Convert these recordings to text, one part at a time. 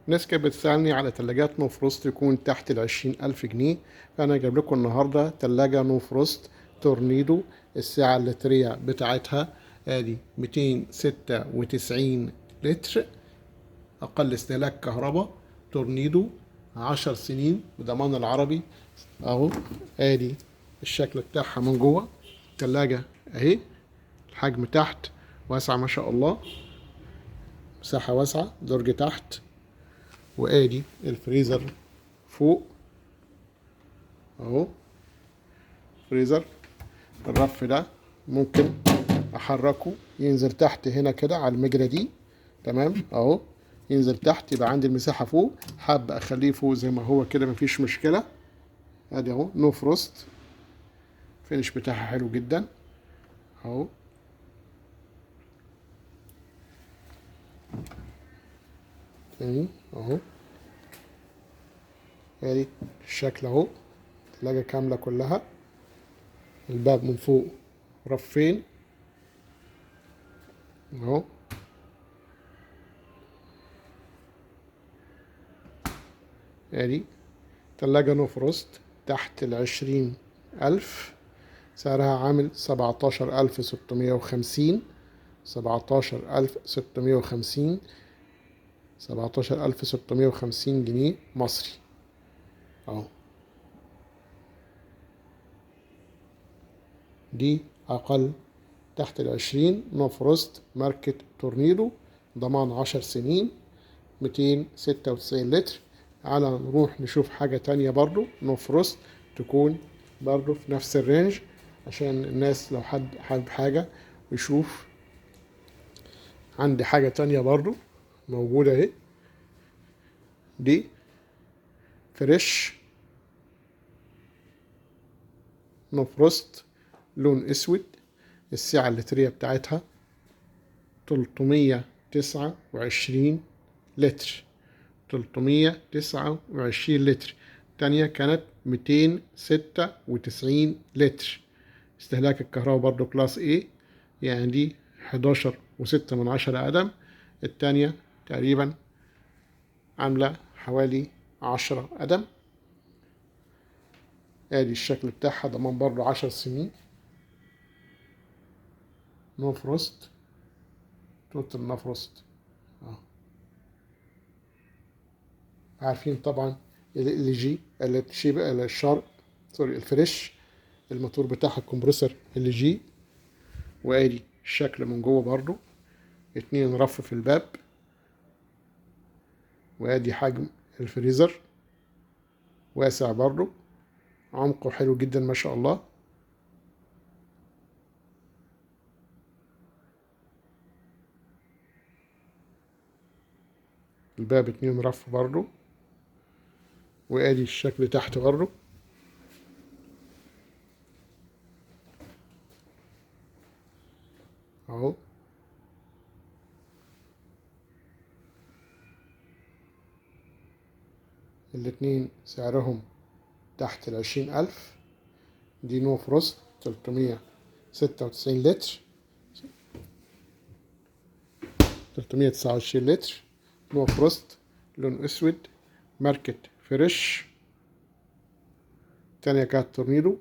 ناس كانت بتسألني على تلاجات no frost يكون تحت 20,000 جنيه، فأنا جايب لكم النهاردة تلاجة no frost تورنيدو. السعة اللترية بتاعتها ادي 296 لتر، أقل استهلاك كهرباء، تورنيدو 10 سنين بضمان العربي أهو. ادي الشكل بتاعها من جوه التلاجة أهي، الحجم تحت واسع ما شاء الله، مساحة واسعة، درج تحت، وادي الفريزر فوق اهو. فريزر الرف ده ممكن احركه ينزل تحت هنا كده على المجرى دي، تمام اهو، ينزل تحت يبقى عندي المساحة فوق. حاب اخليه فوق زي ما هو كده مفيش مشكلة. ادي اهو no frost، finish بتاعها حلو جدا اهو. تاني اهو، ادي الشكل اهو، تلاجة كاملة كلها. الباب من فوق رفين اهو. ادي تلاجة no frost تحت 20,000، سعرها عامل 17,650، 17,650، 17,650 جنيه مصري اهو. دي اقل تحت 20، no frost، ماركة تورنيدو، ضمان 10 سنين، 296 لتر. على نروح نشوف حاجة تانية برضو no frost تكون برضو في نفس ال range، عشان الناس لو حد حابب حاجة يشوف. عندي حاجة تانية برضو موجودة اهي، دي فريش no frost، لون اسود، السعة اللترية بتاعتها 329 لتر، 329 لتر. التانية كانت 296 لتر. استهلاك الكهرباء برضو class A، يعني دي 11.6 قدم، التانية تقريبا عاملة حوالي 10 قدم. ادي الشكل بتاعها، ضمان برضو 10 سنين، no frost، total no frost. عارفين طبعا LG الشارب، sorry الفريش، الموتور بتاعها ال compressor LG. وادي الشكل من جوه برضو، 2 رف في الباب، وادي حجم الفريزر واسع برضو، عمقه حلو جدا ما شاء الله. الباب 2 رف برضو، وادي الشكل تحت برضو. اهو الاتنين سعرهم تحت 20,000. دي no frost 396 لتر، 329 لتر، no frost، لون اسود، ماركة فريش. تانية كانت تورنيدو.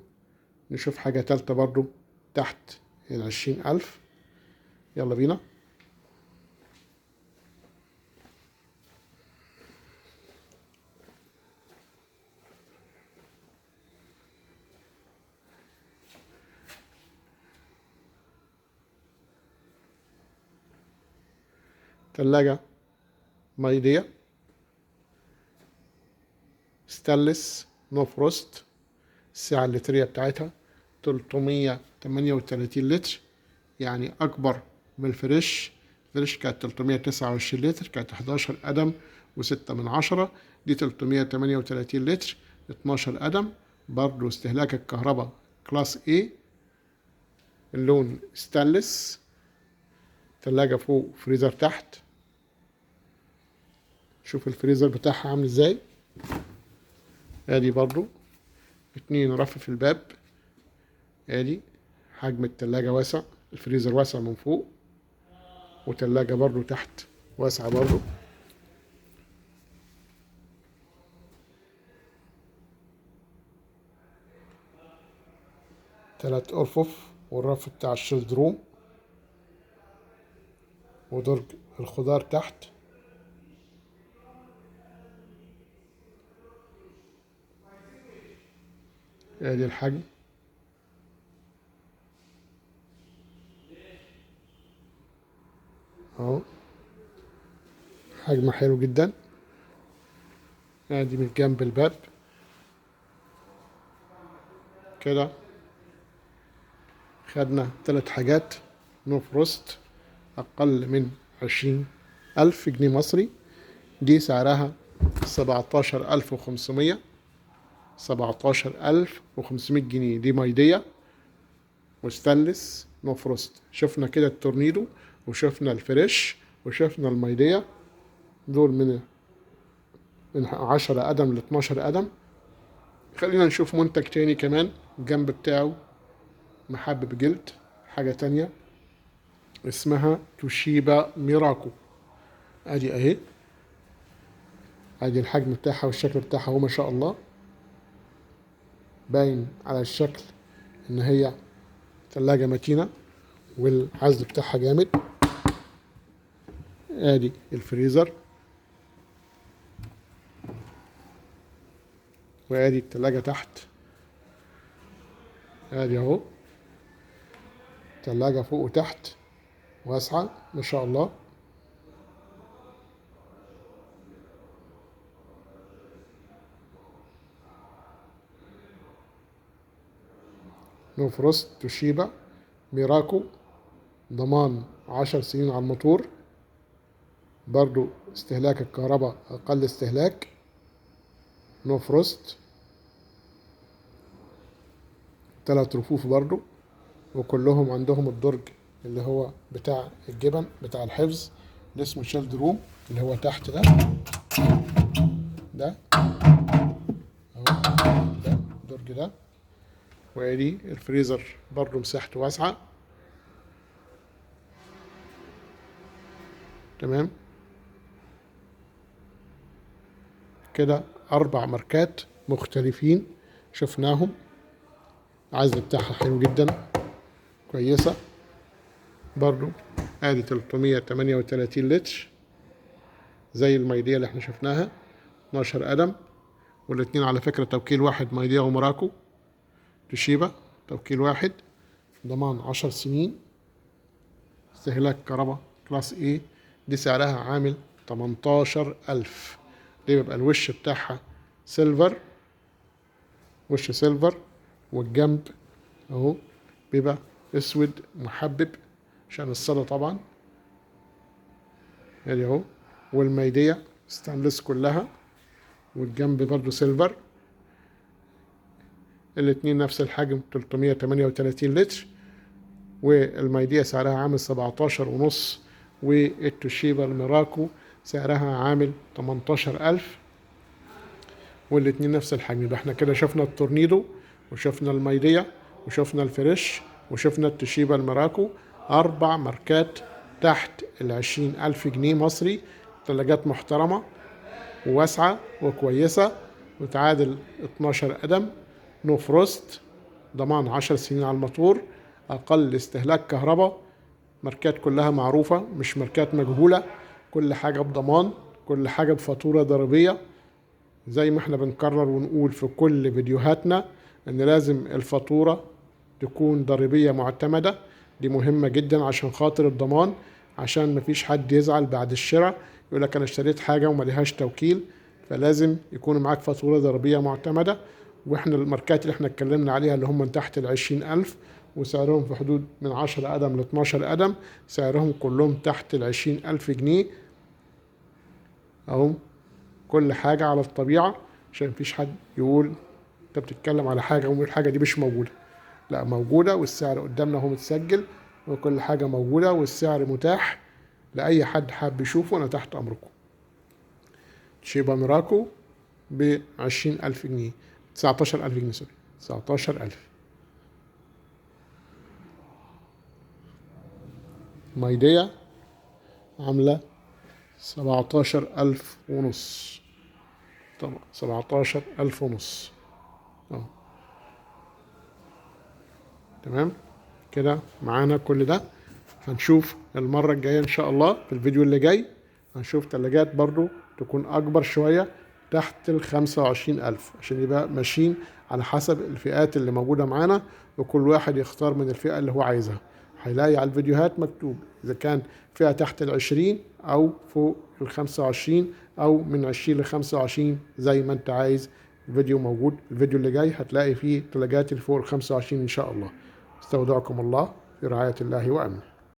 نشوف حاجة تالتة برضو تحت 20,000، يلا بينا. تلاجة مايديا stainless no frost، السعة اللترية بتاعتها 338 لتر، يعني أكبر من الفريش. الفريش كانت 329 لتر، كانت 11 قدم و6 من 10، دي 338 لتر، 12 قدم. برضو استهلاك الكهرباء class A، اللون ستانلس، تلاجة فوق فريزر تحت. شوف الفريزر بتاعها عامل ازاي. ادي برضو 2 رف في الباب، ادي حجم التلاجة واسع، الفريزر واسع من فوق، وتلاجة برضو تحت واسعة برضو. 3 أرفف، والرف بتاع ال chilled room، ودرج الخضار تحت. ادي الحجم. اهو حجم حلو جدا. ادي من جنب الباب كده. خدنا 3 حاجات no frost اقل من 20,000 جنيه مصري. دي سعرها 17,500، 17,500 جنيه. دي ميديا وستانلس no frost. شفنا كده التورنيدو، وشفنا الفريش، وشفنا الميديا. دول من 10 قدم ل 12 قدم. خلينا نشوف منتج تاني كمان الجنب بتاعه محبب جلد، حاجة تانية اسمها توشيبا ميراكو. ادي اهي، ادي الحجم بتاعها والشكل بتاعها هو ما شاء الله باين على الشكل ان هي تلاجة متينة والعزل بتاعها جامد. ادي الفريزر، وادي التلاجة تحت. ادي اهو تلاجة فوق وتحت واسعة ما شاء الله. no frost توشيبا ميراكو، ضمان 10 سنين على الموتور، برضو استهلاك الكهرباء أقل استهلاك، no frost، 3 رفوف برضو، وكلهم عندهم الدرج اللي هو بتاع الجبن بتاع الحفظ اللي اسمه chilled room اللي هو تحت ده، ده اهو ده الدرج ده. وادي الفريزر برضو مساحته واسعة. تمام كده 4 ماركات مختلفين شفناهم. العزل بتاعها حلو جدا كويسة برضو. ادي 338 لتر زي الميدية اللي احنا شفناها، 12 قدم، والاتنين على فكرة توكيل واحد، ميديا ومراكو توشيبا توكيل واحد، ضمان 10 سنين، استهلاك كهرباء class A. دي سعرها عامل 18,000. دي بيبقى الوش بتاعها silver، وش silver، والجنب اهو بيبقى اسود محبب عشان الصدى طبعا. ادي اهو. والميدية ستانلس كلها، والجنب برضو silver، الاتنين نفس الحجم 338 لتر. والميدية سعرها عامل 17.5، والتوشيبا الميراكو سعرها عامل 18,000، والاتنين نفس الحجم. يبقى احنا كده شفنا التورنيدو، وشفنا الميدية، وشفنا الفريش، وشفنا التوشيبا الميراكو، 4 ماركات تحت 20,000 جنيه مصري. تلاجات محترمة وواسعة وكويسة، وتعادل 12 قدم، no frost، ضمان 10 سنين على الموتور، أقل استهلاك كهرباء، ماركات كلها معروفة مش ماركات مجهولة، كل حاجة بضمان، كل حاجة بفاتورة ضريبية. زي ما احنا بنكرر ونقول في كل فيديوهاتنا ان لازم الفاتورة تكون ضريبية معتمدة، دي مهمة جدا عشان خاطر الضمان، عشان مفيش حد يزعل بعد الشراء يقول لك انا اشتريت حاجة وما لهاش توكيل. فلازم يكون معاك فاتورة ضريبية معتمدة. واحنا الماركات اللي احنا اتكلمنا عليها اللي هم من تحت 20,000 وسعرهم في حدود من 10 قدم ل 12 قدم، سعرهم كلهم تحت 20,000 جنيه اهو. كل حاجة على الطبيعة عشان مفيش حد يقول انت بتتكلم على حاجة والحاجة دي مش موجودة. لا، موجودة، والسعر قدامنا اهو متسجل، وكل حاجة موجودة، والسعر متاح لأي حد حاب يشوفه. أنا تحت أمركم. توشيبا ميراكو ب20,000 جنيه، 19,000 جنيه، sorry، 19,000. مايديا عاملة 17,500، طبعا 17,500 اهو. تمام كده معانا كل ده. هنشوف المرة الجاية إن شاء الله في الفيديو اللي جاي هنشوف تلاجات برضو تكون أكبر شوية تحت 25,000، عشان يبقى ماشيين على حسب الفئات اللي موجودة معانا، وكل واحد يختار من الفئة اللي هو عايزها. هيلاقي على الفيديوهات مكتوب إذا كان فئة تحت 20 أو فوق 25 أو من 20 ل 25 زي ما أنت عايز. الفيديو موجود، الفيديو اللي جاي هتلاقي فيه تلاجات اللي فوق 25 إن شاء الله. استودعكم الله في رعاية الله وأمنه.